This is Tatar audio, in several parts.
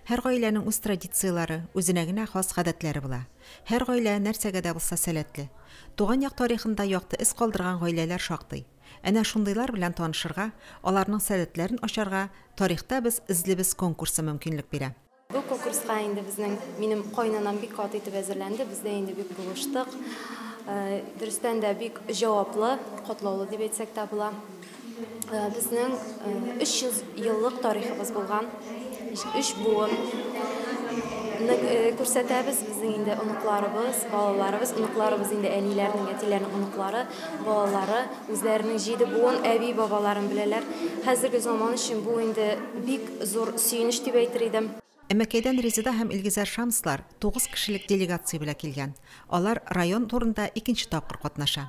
Һәр гаиләнең үз традицияләре, үзенә генә хас гадәтләре була. Һәр гаилә нәрсәгә дә булса сәләтле. Туган як тарихында якты эз калдырган гаиләләр шактый. Әнә шундыйлар белән танышырга, аларның сәләтләрен ачарга Тарихта без эзлибез конкурсы мөмкинлек бирә. Бу конкурска инде безнең, минем кайнанам бик каты итеп әзерләнде, без дә инде бик булыштык. Дөрестән дә бик җаваплы, катлаулы дип әйтсәк тә була. Безнең 300 еллык тарихыбыз булган, өч буын күрсәтәбез. Безнең инде оныкларыбыз, балаларыбыз, оныкларыбыз инде әниләрнең, әтиләрнең оныклары, балалары үзләренең җиде буын әби-бабаларын беләләр. Хәзерге заман өчен бу инде бик зур сөенеч дип әйтер идем. Әмәкәйдән Резеда һәм Илгизәр Шамслар тугыз кешелек делегация белән килгән. Алар район турында икенче тапкыр катнаша.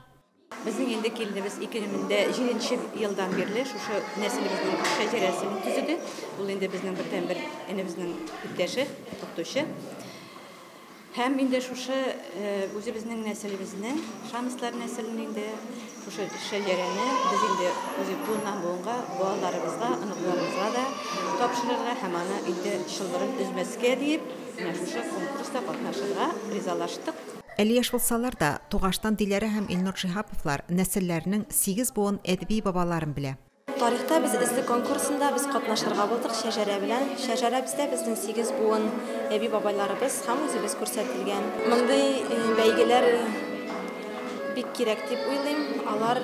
Безнең инде киленебез 2007 нче елдан бирле шушы нәселебезнең шәҗәрәсен төзеде. Ул инде безнең бердәнбер энебезнең иптәше, укытучы. Һәм инде шушы үзебезнең нәселебезне, Шамслар нәселен инде шушы шәҗәрәне без инде үзе буыннан буынга балаларыбызга, оныкларыбызга да тапшырырга һәм аны инде чылбырын өзмәскә диеп, менә шушы конкурста катнашырга ризалаштык. Әле яшь булсалар да, тугаштан Диләрә һәм Илнур Шиһаповлар нәселләренең сигез буын әдби-бабаларын белә. Тарихта без эзле конкурсында без катнашырга булдык шәҗәрә белән. Шәҗәрәбездә безнең сигез буын әби-бабайларыбыз һәм үзебез күрсәтелгән. Мондый бәйгеләр бик кирәк дип уйлыйм. Алар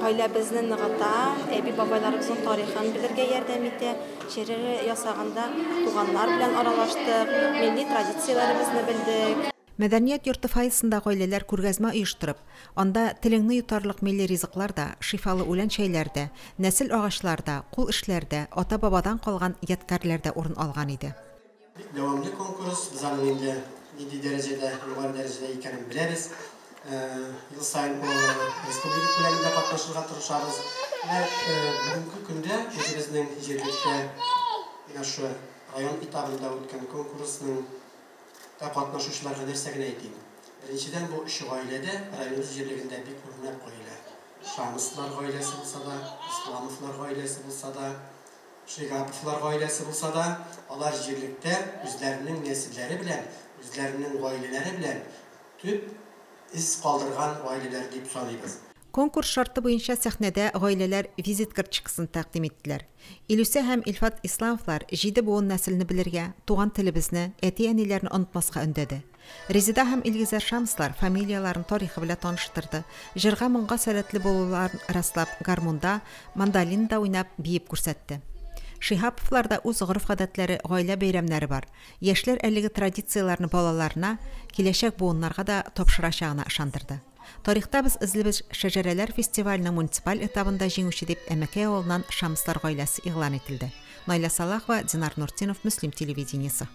гаиләбезне ныгыта, әби-бабайларыбызның тарихын белергә ярдәм итә. Шәҗәрә ясаганда туганнар белән аралаштык, милли традицияләребезне белдек. Мәдәният йорты фойесында гаиләләр күргәзмә оештырып, анда телеңне йотарлык милли ризыклар да, шифалы үлән чәйләр дә, нәсел агачлары да, кул эшләре дә, ата-бабадан калган ядкарьләр дә урын алган иде. Бик дәвамлы конкурс, без аның инде нинди дәрәҗәдә, югары дәрәҗәдә икәнен беләбез. Ел саен республика күләмендә катнашырга тырышабыз. Менә бүгенге көндә үзебезнең җирлектә менә шушы район этабында үткән конкурсның Ә катнашучыларга нәрсә генә әйтим? Беренчедән, бу өч гаилә дә районыбыз җирлегендә бик үрнәк гаилә. Шамовлар гаиләсе булса да, Исламовлар гаиләсе булса да, Шигаповлар гаиләсе булса да, алар җирлектә үзләренең нәселләре белән, үзләренең гаиләләре белән төп эз калдырган гаиләләр дип саныйбыз. Конкурс шарты буенча сәхнәдә гаиләләр визит карточкасын тәкъдим иттеләр. Илүсә һәм Илфат Исламовлар җиде буын нәселне белергә, туган телебезне, әти-әниләрне онытмаска өндәде. Резеда һәм Илгизәр Шамслар фамилияләрен тарихы белән таныштырды, җырга-моңга сәләтле булуларын раслап, гармунда, мандолинада уйнап, биеп күрсәтте. Шиһаповларда үз гореф-гадәтләре, гаилә бәйрәмнәре бар. Яшьләр әлеге традицияләрне балаларына, киләчәк буыннарга да тапшырачагына ышандырды. Тарихта без эзлибез шәҗәрәләр фестиваленең муниципаль этабында җиңүче дип Әмәкәй авылыннан Шамслар гаиләсе игълан ителде. Наилә Салахова, Динар Нуртдинов, Мөслим телевидениесе.